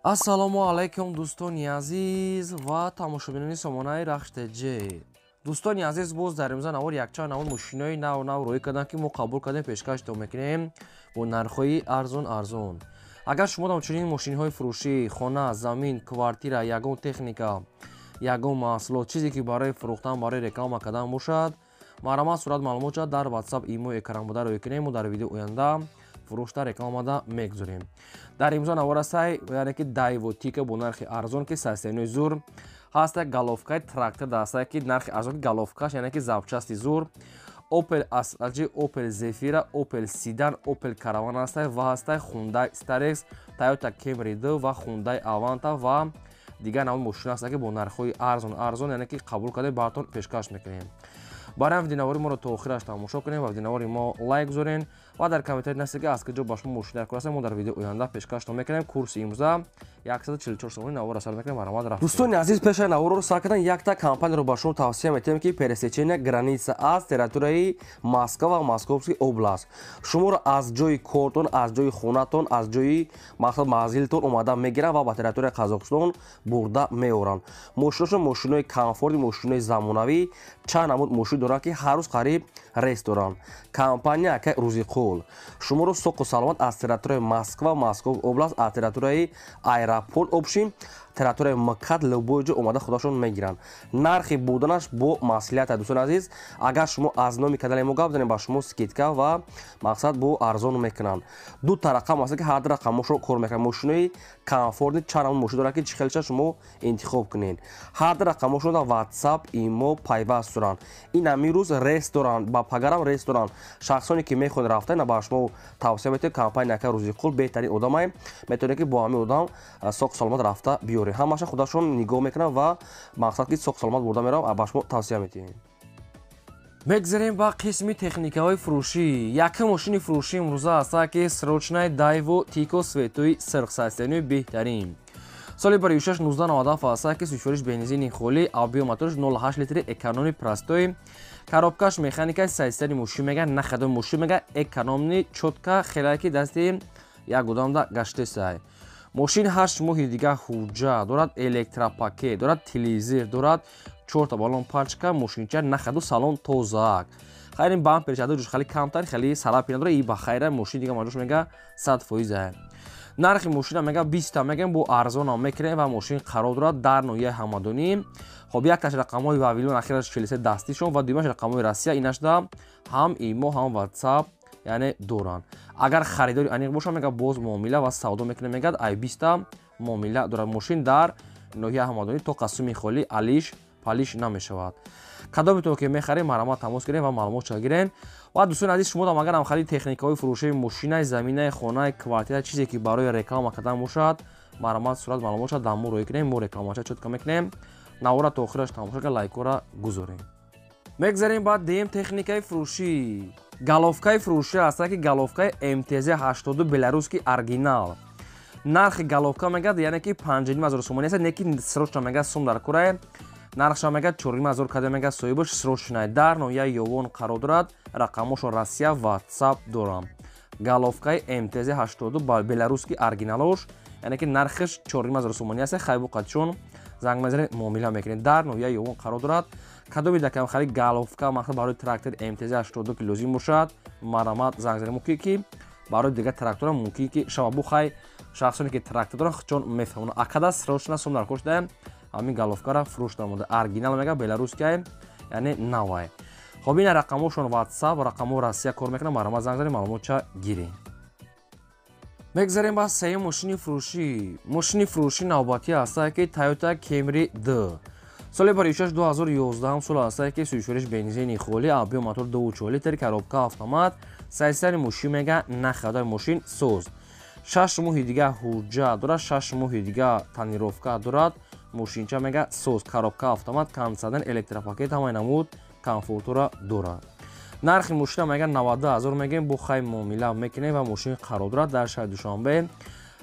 Ассалому алайкум, дӯстони азиз ва тамошобинони сомонаи Рахш ТЖ. Дӯстони азиз, боз дар имрӯза навор якчанд навор мошинои нав нав рӯй карданд, ки мо қабул кардем, пешкаштон мекунем бо нархҳои арзон арзон. Агар шумо дам чунин мошинҳои фурӯшӣ, хона, замин, квартира, ягон техника, ягон маҳсулот, чизе ки барои фурӯхтан, барои реклама кардан бошад, марҳамат, сурат маълумот шад дар WhatsApp, имо экран буда рӯй кунем, мо дар видео оянда фурӯшта рекламада мегузорем. Дар имрӯза навор ҳастай, яъне ки Дайво Тико бо нархи арзон, ки состояние зур ҳаста, головкаи трактор даста, ки нархи арзон, ки головкаш, яъне ки запчасти зур, Opel Astra, Opel Zafira, Opel Sedan, Opel Caravan ҳастай ва ҳастай Hyundai Starex, Toyota Camry 2 ва Hyundai Avanta ва дигар навъ мошин ҳаста, ки бо нархҳои арзон арзон, яъне ки қабул карда баъдтон пешкаш мекунем. Барои ҳам видеонавори моро то охираш тамошо кунем ва видеонавори мо лайк гузорен ва дар комментарий нависед, ки аз куҷо ба шумо мошин дар кор аст. Мо дар видео оянда пешкаштон мекунем. Курси имрӯза 144 сомонӣ. Навор асар мекунем, марҳамат, рафт. Дӯстони азиз, пешаи наворро сар кардан якта компанияро ба шумо тавсия метиҳем, ки пересечения граница аз территорияи Москва ва Московский область шуморо аз ҷои кортон, аз ҷои хонатон, аз ҷои мақсад манзилтон омада мегиранд ва ба территорияи Қазоқистон бурда меоранд. Мошиношон мошинои комфортный, мошинои замонавӣ, чанд намуд мошин доранд, ки ҳар рӯз қариб рейс доранд. Компания акай Рӯзиқул шуморо соқу саломат аз территорияи Москва, Москов область, аз территорияи аэропорт, общем, территорияи МКАД, любой ҷо омада худашон мегиранд. Нархи буданаш бо маслиҳат. Дӯстони азиз, агар шумо аз номи канали мо гап занем, ба шумо скидка ва мақсад бо арзон мекунанд. Ду та рақам аст, ки ҳар ду рақамошро кор мекунанд. Мошинои комфортный, чанд намуд мошин доранд, ки чӣ хелша шумо интихоб кунед. Ҳар ду рақамошон дар WhatsApp, имо пайваст доранд. Ин ҳамин рӯз рейс доранд, ба пагарам рейс доранд. Шахсоне ки мехоҳанд рафта, ина ба шумо тавсия метиҳем компания ака Рӯзиқул, беҳтарин одамай, метавонед, ки бо ҳамин одам соқу саломат рафта биёред. Ҳамаша худашон нигоҳ мекунанд ва мақсад ки соқу саломат бурда мераванд, ба шумо тавсия метиҳем. Мегзарем ба қисми техникаҳои фурӯшӣ. Якум мошини фурӯшӣ имрӯза ҳаста, ки срочный Дайво Тико цветои сирх, состояние беҳтарин, соли барюшаш 1997 ҳаста, ки сӯзишвориш бензини холӣ, объём моторш 0,8 литри, экономный, простой, коробкаш механика. Состояние мошин мега нахадо, мошин мега экономный, чётко, хеле ки дасти як одамда гаштесай. Мошин 8 моҳи дига ҳуҷҷат дорад, электропакет дорад, телевизор дорад, чорта балон пачка, мошинча нахаду, салон тозаак. Хайр, ин бамперш аду ҷуш хеле камтар, хеле сарапи надора, и ба хайра. Мошин дига маҷош мега 100%. Нархи мошина мега 20-та мегем, бо арзонам мекунем ва мошин қарор дорад дар ноҳияи Ҳамадонӣ. Хоб, якташ рақамҳои Вавилон, ахираш 43 дастишон ва дуюмаш рақамҳои Россия. Инашда ҳам имо, ҳам WhatsApp, яъне доранд. Агар харидори аниқ боша, мега боз муомила ва савдо мекунем. Мегӯяд, ай 20-та муомила дорад. Мошин дар ноҳияи Ҳамадонӣ, то қасуми холӣ алиш палиш намешавад. Кадометон ки мехарем, марҳамат, тамос гирем ва маълумотша гирем. Ва дӯстони азиз, шумо дам агар ҳам техникаҳои фурӯшии мошинаи, заминаи, хонаи, квартира, чизе ки барои реклама кардан бошад, марҳамат, сурат маълумотша дар мо рӯй кунем, мо рекламача чётко мекунем. Навора то охираш тамошо кар, лайкҳоро гузорем. Мегзарем ба дуюм техникаи фурӯшӣ. Головкаи фурӯшӣ ҳаста, ки головкаи МТЗ 82 беларусский оригинал. Нархи головка мегӯяд, яъне ки 5,5 ҳазор сомонӣ аст, не ки срочно мегӯяд сум дар курае. Нархша мегӯяд 4,5 ҳазор када мегӯяд соҳибаш, срочный. Дар ноҳияи Ёвон қарор дорад, рақамошо Россия, WhatsApp дорам. Головкаи МТЗ 82 беларусский оригиналош, яъне ки нархаш 4,5 ҳазор сомонӣ аст. Хайбу қадшон занг мезанед, муомила мекунед. Дар ноҳияи Ёвон қарор дорад. Кадоми дакам хари головка, мақсад барои трактор МТЗ 82 ки лозим бошад, марҳамат, занг занед. Мумкин ки барои дигар трактора мумкин ки шава. Бухай, шахсоне ки трактор доранд, чон мефаҳмонанд. Акада срочно сум дар кор шуда, ҳамин головкара фурӯш намуда. Оригинал мега, беларусская, яъне навай. Хоб, ина рақамошон WhatsApp, рақамҳо Россия кор мекунад. Марҳамат, занг занед, маълумотча гиред. Мегзарем ба сеюм мошини фурӯшӣ. Мошини фурӯшӣ навбатӣ ҳаста, ки Toyota Camry 2, соли баришаш 2011 сол ҳаста, ки сӯзишвориш бензини холӣ, объём мотор 2,4 литр, коробка автомат. Состояние мошин мега нахадай, мошин соз, 6 моҳи дига ҳуҷҷат дорад, 6 моҳи дига тонировка дорад. Мошинча мега соз, коробка автомат, кондиционер, электропакет, ҳамаи намуд комфортура дорад. Нархи мошина мега 92 000 мегем, бо хай муомила мекунем ва мошин қарор дорад дар шаҳри Душанбе.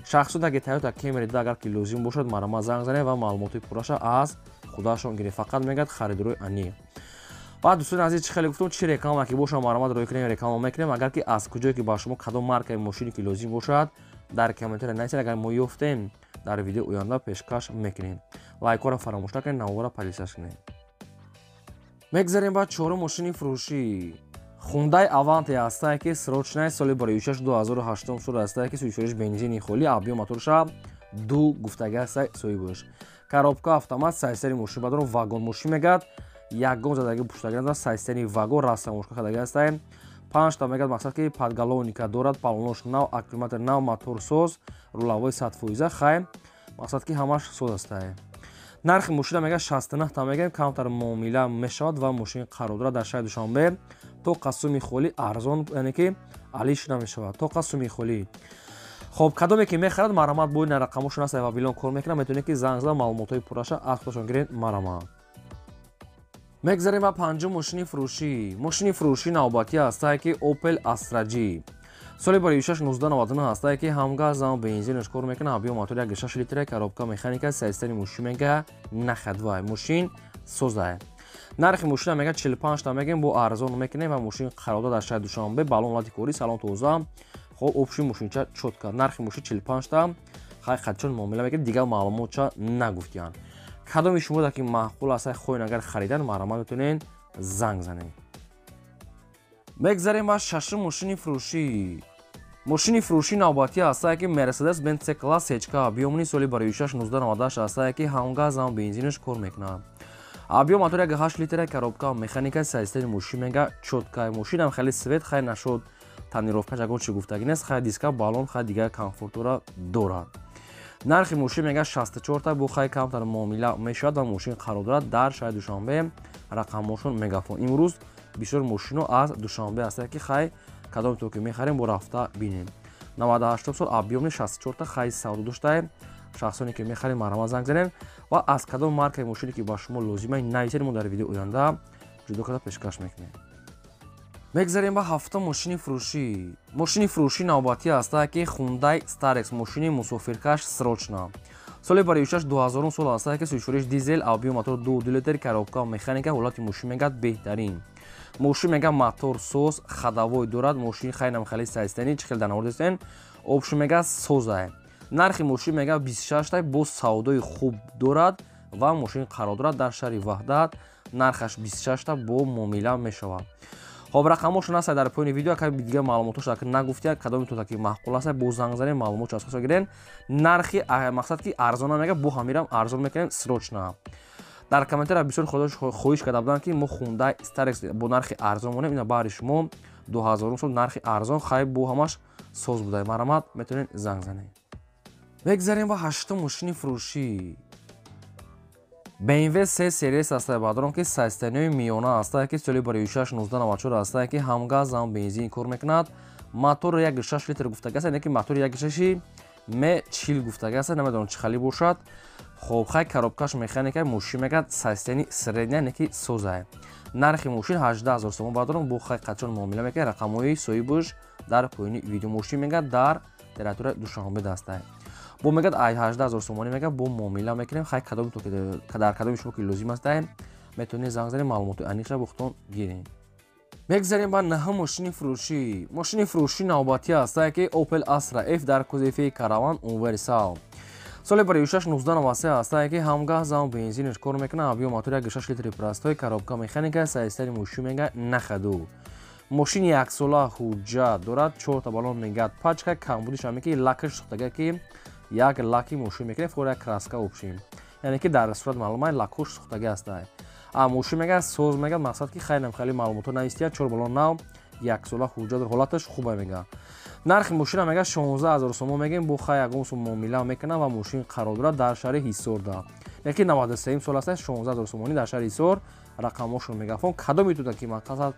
Шахсоне ки Toyota Camry агар ки лозим бошад, марҳамат, занг занед ва маълумоти пурраша аз худашон гиред. Фақат мегӯяд харидорои аниқ. Баъд, дӯстони азиз, чӣ хеле гуфтум, чӣ реклама ки боша, марҳамат, рӯй кунем, реклама мекунем. Агар ки аз куҷое ки ба шумо кадом маркаи мошине ки лозим бошад, дар комментария нависед. Агар мо ёфтем, Дар видео оянда пешкаш мекунем. Лайкҳоро фаромӯш накунед, навора подписаться кунед. Мегзарем ба чорум мошини фурӯшӣ. Хундай Аванте ҳастае, ки срочная, соли барои 2008 сол ҳастае, ки сӯзишвориш бензини холӣ, объём моторша ду гуфтаги ҳастае соҳибаш. Коробка автомат, состояние мошин бадорам вагон мошин мегад, ягон задаги пуштаги надорад, состояние вагон, растаможка кардаги ҳастае. Панҷта мегад, мақсад ки подголовника дорад, баллонош нав, аккумулятор нав, мотор соз, руловой 100%, хай мақсад ки ҳамаш соз ҳастае. Нархи мошина мегад 69 та мегӯем, камтар муомила мешавад ва мошин қарор дорад дар шаҳри Душанбе. То қасуми холӣ арзон, яъне ки алиш намешавад, то қасуми холӣ. Хоб, кадоме ки мехарад, марҳамат, бо ин рақамошон аст, вабилон кор мекунад, метавонед ки занг зада, маълумотҳои пурраша аз худашон гиред, марҳамат. Мегзарем ба панҷум мошини фурӯшӣ. Мошини фурӯшӣ навбатӣ ҳастае, ки Opel Astra G, соли барои 1999 ҳастае, ки ҳам газ, ҳам бензинаш кор мекунад, объём мотор 1,6 литра, коробка механика, состояние мошин мега нахадвай, мошин созае. Нархи мошина мега 45 та мегем, бо арзон мекунем ва мошин қарор дорад дар шаҳри Душанбе, балон ҳолати корӣ, салон тоза, хоб, общий мошинча чётко. Нархи мошин 45 та, хай хадчон муомила мекунем, дигар маълумотча нагуфтиянд. Кадоми шумо ки маъқул аст, хоҳед агар харидан, марҳамат, метавонед занг занед. Мегзарем ба шашум мошини фурӯшӣ. Мошини фурӯшӣ навбатӣ ҳастае, ки Мерседес Бенц С класс ҳечка, объёмни, соли барои 1998 ҳастае, ки ҳам газ, ҳам бензинаш кор мекунад, объём мотор 1,8 литра, коробка механика, состояние мошин мега чётко. Мошинам хеле свет, хай нашуд тонировкаш, ягон чи гуфтагӣ нест, хай диска, баллон, хай дигар комфортура дорад. Нархи мошин мега 64 та, бо хай камтар муомила мешавад ва мошин қарор дорад дар шаҳри Душанбе, рақамҳошон мегафон. Имрӯз бисёр мошино аз Душанбе ҳастанд, ки хай кадом то ки мехарем, бо рафта бинем. 98 сол, объёмни 64 та, хай савдо доштаем. Шахсоне ки мехарем, марҳамат, занг занем ва аз кадом маркаи мошине ки ба шумо лозима нависед, мо дар видео оянда ҷудо карда пешкаш мекунем. Мегзарем ба ҳафтум мошини фурӯшӣ. Мошини фурӯшӣ навбатӣ ҳастае, ки Хундай Старекс, мошини мусофиркаш, срочно, соли барои 2000 сол ҳастае, ки сӯзишвориш дизел, объём мотор 2,2 литр, коробка механика, ҳолати мошин мегад беҳтарин. Мошин мега мотор соз, ходовой дорад мошин, хайнам хеле состояние чӣ хел дар навор дистен, общий мега созае. Нархи мошин мега 26 та, боз савдои хуб дорад ва мошин қарор дорад дар шаҳри Ваҳдат. Нархаш 26 та, бо муомила мешавад. Хоб, рақамҳошон ҳаст дар поёни видео, ака дигар маълумотош нагуфтия. Кадоми то ки маъқул аст, бо занг занем, маълумот аз худшон гирен. Нархи мақсад ки арзона мега, бо ҳамирам арзон мекунем, срочно. Дар комментария бисёр хоҳиш карда буданд, ки мо Хундай Старекс бо нархи арзон монем. Ина баҳри шумо 2000 сол, нархи арзон, хай бо ҳамаш соз буда, марҳамат, метавонед занг занед. Мегзарем ба ҳаштум мошини фурӯшӣ. BMW 3 Series ҳастае, баъдорам ки состоянияи миёна ҳастае, ки соли барои 1994 ҳастае, ки ҳам газ, ҳам бензин кор мекунад, мотор 1,6 литр гуфтага аст, яъне ки мотори 1,6 м 40 гуфтага аст, намедонам чӣ хали бошад. Хоб, хай коробкаш механика, мошин мегад состояние средня, яъне ки созае. Нархи мошин 18 000 сомон, баъдорам бо хай қачон муомила мекунад, рақамҳои соҳибаш дар поёни видео. Мошин мегад дар территорияи Душанбе дастае, бо мегад ай 18 000 сомонӣ мегад, бо муомила мекунем. Хай кадоми дар кадоми шумо ки лозим астае, метавонед занг занед, маълумоти аниқша бо худтон гиред. Мегзарем ба наҳум мошини фурӯшӣ. Мошини фурӯшӣ навбатӣ ҳастае, ки Opel Astra F дар кузови караван универсал, соли барои 1993 ҳастае, ки ҳам газ, ҳам бензинаш кор мекунад, объём мотор 1,6 литри простой, коробка механика, состояние мошин мега нахаду. Мошини яксола ҳуҷҷат дорад, чорта баллон мегад пачка, камбудиш ҳаме ки лакаш сӯхтага, ки як лаки мошин мекунем, фор як краска общем, яъне ки дар сурат маълумай лакош сӯхтага ҳастае. А мошин мега соз мега, мақсад ки хайнам хеле маълумотҳо навистия, чор баллон нав, яксола ҳуҷҷат, ҳолаташ хуба мега. Нархи мошина мега 16 000 сомон мегем, бо хай ягон сум муомила мекунам ва мошин қарор дорад дар шаҳри Ҳисорда, яки 93 сол аст, 16 000 сомонӣ, дар шаҳри Ҳисор, рақамҳошон мегафон. Кадоми туда ки мақсад,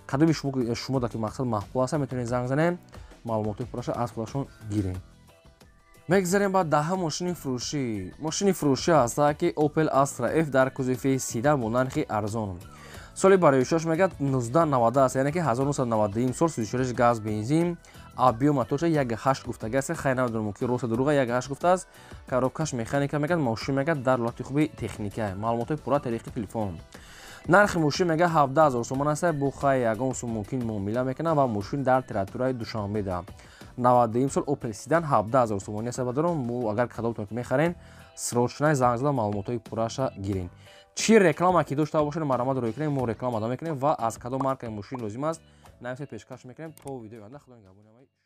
кадоми шумо да ки мақсад маъқул аст, метавонед занг занем, маълумотҳои пурраша аз худашон гирем. Мегзарем ба даҳум мошини фурӯшӣ. Мошини фурӯшӣ ҳастае, ки Opel Astra F дар кузови седан бо нархи арзон, соли барои шош мегӯяд 1990 аст, яъне ки 1991 сол, сӯзишвориш газ, бензин, объём моторша 1,8 гуфтага аст, хай намедонам, ки роста дуруға 1,8 гуфтааст, коробкаш механика мегӯяд, мошин мегӯяд дар ҳолати хуби техника, маълумотҳои пурра тариқи телефон. Нархи мошин мега 17 000 сомон аст, бо хай ягон сум мумкин муомила мекунад ва мошин дар территорияи Душанбеда. 92 сол Opel седан, 17 000 сомонӣ аст, бародарон. Мо агар кадомтон ки мехарен, срочно занг зада, маълумотҳои пурраша гирен. Чӣ реклама ки дошта бошед, марҳамат, рӯй кунем, мо реклама да мекунем ва аз кадом маркаи мошин лозим аст, нависа, пешкаш мекунем. То видеои оянда, Худо нигаҳбони.